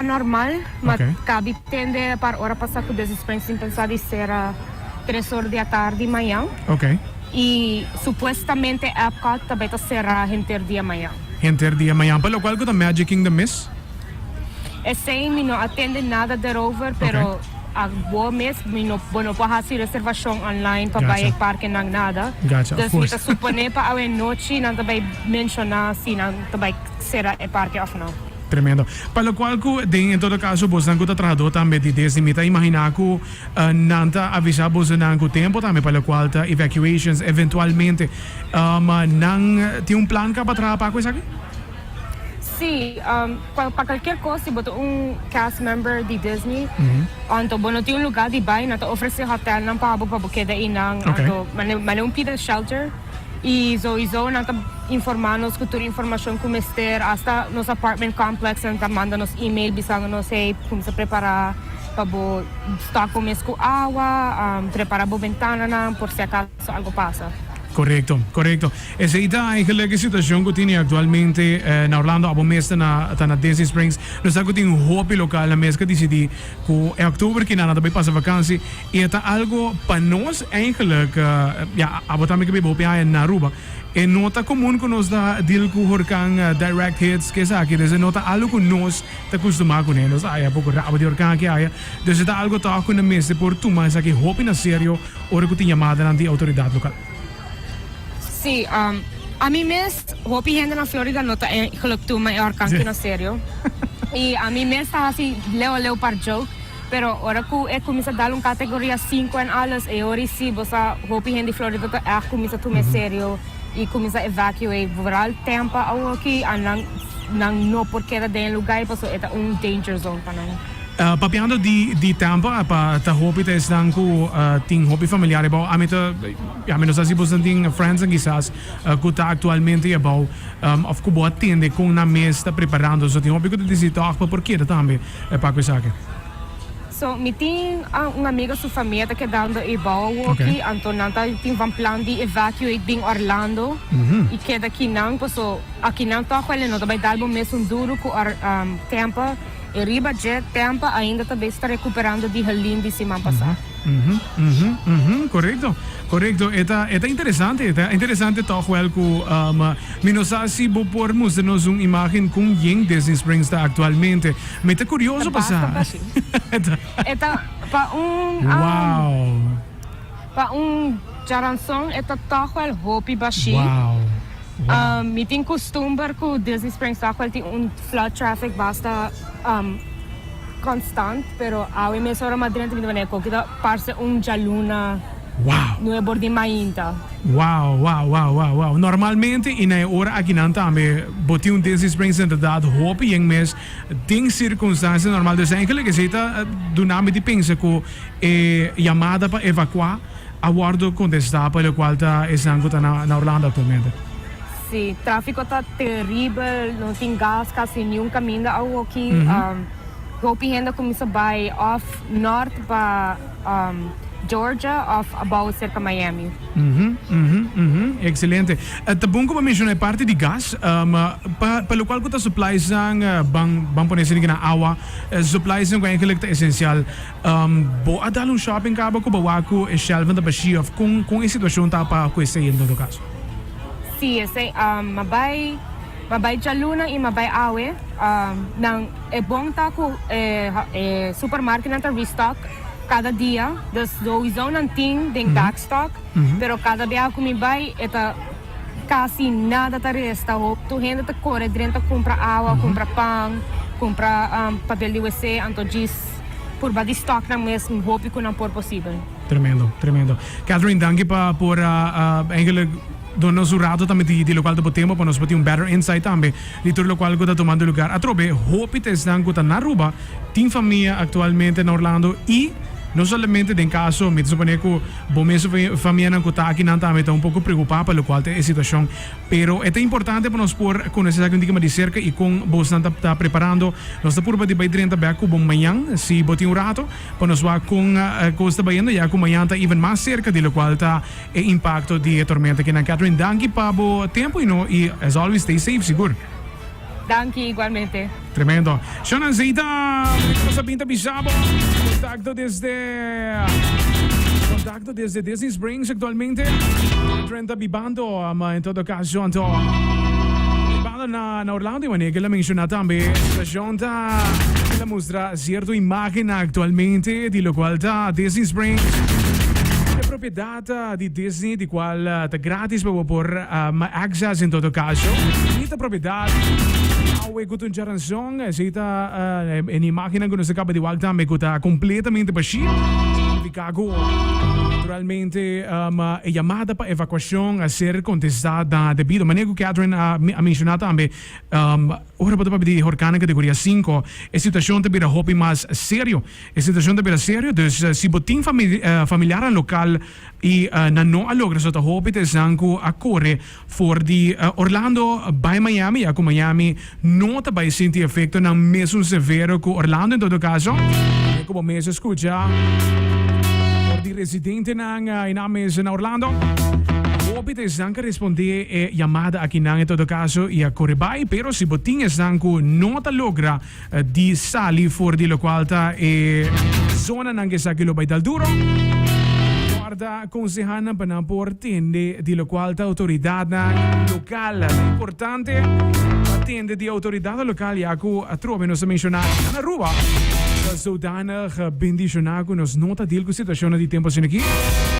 Normal, ma kabi tende par ora pasa ku Disney Springs tin pensa di sera tres or di atardi mañan. I supuestamente Epcot ta bai ta sera henter dia mañan. Henter dia mañan. Pa lokual ku ta Magic Kingdom mes? Esei mi no a tende nada derover, pero abo mes mi no bo no por hasi reservashon online pa bai e parkenan nada. Gotcha, of Dus mi course. ta supone pa awe nochi nan ta bai menshoná si nan ta bai sera e parke òf no. Tremendo. Pa locual cu den en todo caso bosnan cu ta trahador tambe di Disney mi ta imagina cu nan ta avisa bosonan cu tempo tambe pa locual ta evacuations eventualmente. Nan tin un plan caba traha pa cu esaki? Si, pa cualkier cos si bo ta un cast member di Disney anto bo no tin un lugar di bay nan ta ofrece hotelnan pa bo pa bo keda eynan anto mane un pida shelter. Y souiso nan ta informa nos cu tur informacion cu mester, hasta nos apartment complex nan ta manda nos email bisando nos hey cuminsa prepara pa bo stock bo mes cu awa, prepara bo bentananan por si acaso algo pasa. Corecto, corecto. Esey ta eigenlijk e situacion cu tini actualmente na Orlando. Abo mes ta na ta na Disney Springs. Nos sa cu tin hopi local na mes cu a dicidi cu e october kinan nan ta bay pasa vakantie. I e ta algo pa nos eigenlijk, ya, abo tambe ke biba hopi aña na Aruba, e no ta komun ku nos ta deal ku horkan direct hits ke esaki, dus e no ta algo ku nos ta kustumá kuné, nos ta haya poko rabo di horkan aki aya, dus e ta algo tòg ku nan mester por tuma esaki hopi na serio ora ku tin yamadanan di outoridat lokal. Sí, ami mes, hopi hende na Florida no ta eigenlijk tuma e horkan aki na serio, i ami mes ta hasi leu leu par joke. Pero ora cu e cuminsa dal un categoria cinco en alles, e ora si bo sa hopi hende di Florida ta echt cuminsa tuma e serio y cuminsa evacuate. Vooral Tampa awoki a nan nan no por keda den e lugar paso e ta un danger zone pa nan. Papiando di di Tampa pa ta hopi ta esnan cu tin hopi familiar ebao. Ami ta ya mi no sa si boso tin friends nan kisas cu ta actualmente ebao of cu bo a tende con nan mes ta preparando. So tin hopi cu ta dicidi toch pa por keda tambe. E pa ku esaki. So mi tin un amiga su famia ta kedando eibao awoki, anto nan ta tin van plan di evacuate bin Orlando y keda kinan paso akinan toch wel e no ta bay dal bo mesun duro ku Tampa y riba dje Tampa ainda ta bes ta recuperando di Helene di siman pasa. Korekto, korekto. E ta, e ta interesante, e ta interesante tòg wèl ku mi no sa si bo por mustra nos un imágen kon yen Disney Springs ta aktualmente. Mi ta kurioso pa sa. E ta pa un, Wow! pa un djaranson e ta tòg wèl hopi bashí. Wow! Wow! Mi tin kustumber ku Disney Springs tòg wèl tin un flood traffic basta. Constant, pero awe mes ora mas drenta mi ta manera koki ta parse un djaluna Wow. nuebor di mainta. Wow, wow, wow, wow, wow. Normalmente y na e ora akinan tambe bo tin un Disney Springs inderdaad hopi yen mes den circunstancia normal. Dus eigenlijk esey ta duna mi di pensa cu e yamada pa evacua a wordo contesta pa locual ta esnan cu ta na Orlando actualmente. Sí, tráfiko ta teribel, no tin gas kasi niun kaminda awoki. Hopi hende a kuminsá bai òf nòrt pa Georgia òf abou serka Miami. Ekselente. Ta bon ku bo menshoná e parti di gas. Pa pa lokual ku ta suppliesnan, ban ban pone esei na awa, suppliesnan ku eigenlijk ta esensial. Bo a dal un shopping kaba ku bo wak ku e shelfnan ta bashí òf kon kon e situashon ta pa ku esei en todo kaso? Sí, esei m'a bai, m'a bai djaluna i m'a bai awe. Nan, e bon ta ku e e supermarketnan ta restock kada dia, dus souiso nan tin den backstock, pero kada biaha ku mi bai e ta kasi nada ta resta. Hopi tur hende ta kore drenta kumpra awa, kumpra pan, kumpra papel di wc, anto djis purba di stock nan mes hopi ku nan por posibel. Tremendo, tremendo. Catherine, danki pa por a eigenlijk duna nos un rato tambe di di locual ta bo tempo pa nos por tin un better insight tambe di tur locual cu ta tumando lugar. Atrobe, hopi ta esnan cu ta na Aruba, tin famia actualmente na Orlando y no solamente den caso, mi ta supone cu bo mes famianan cu ta akinan tambe ta un poco preocupa pa locual ta e situacion. Pero e ta importante pa nos por conoce esaki un tiki mas di cerca y con bosnan ta ta preparando. Nos ta purba di bay drenta bek cu bo mañan, si bo tin un rato. Pa nos wak kon kos ta bayendo ya ku mañan ta even mas serka di lokual ta e impakto di e tormenta kinan. Catherine, danki pa bo tempu i no i as always stay safe sigur. Danki igualmente. Tremendo. Shona Zita, nos a bin ta bisa bo. Contacto desde Contacto desde Disney Springs actualmente. Trent ta bibando, ma en todo caso anto bibando na na Orlando y wanneer que la menciona tambe situacion ta la mustra cierto imagen actualmente di lo cual ta Disney Springs. E propiedad di Disney di cual ta gratis pa bo por access en todo caso. Y ta propiedad awe cu ta un charanzon, esey ta en imagennan cu nos a caba di wak tambe cu ta completamente bashi. Significa cu naturalmente e yamada pa evacuacion a ser contesta na debido manera cu Catherine a menciona tambe. Ora bo ta papia di horkannan kategoria sinku, e situashon ta bira hopi mas serio. E situashon ta bira serio, dus si bo tin familiarnan lokal i nan no a logra so ta hopi ta esnan ku a kore for di Orlando bai Miami, ya ku Miami no ta bai sinti efektonan mesun severo ku Orlando en todo kaso. E ku bo mes a skucha for di residentenan i nan mes na Orlando. Hopi ta esnan ku a respondé e yamada akinan en todo kaso i a kore bai, pero si bo tin esnan ku no ta logra di sali for di lokual ta e zonanan ku esaki lo bai dal duro, kòrda konsehá nan pa nan por tende di lokual ta outoridatnan lokal. Ta importante pa tende di outoridatnan lokal ya ku atrobe nos a menshoná na Aruba ta zodanig bendishoná ku nos no ta deal ku situashonnan di tempu asin'aki.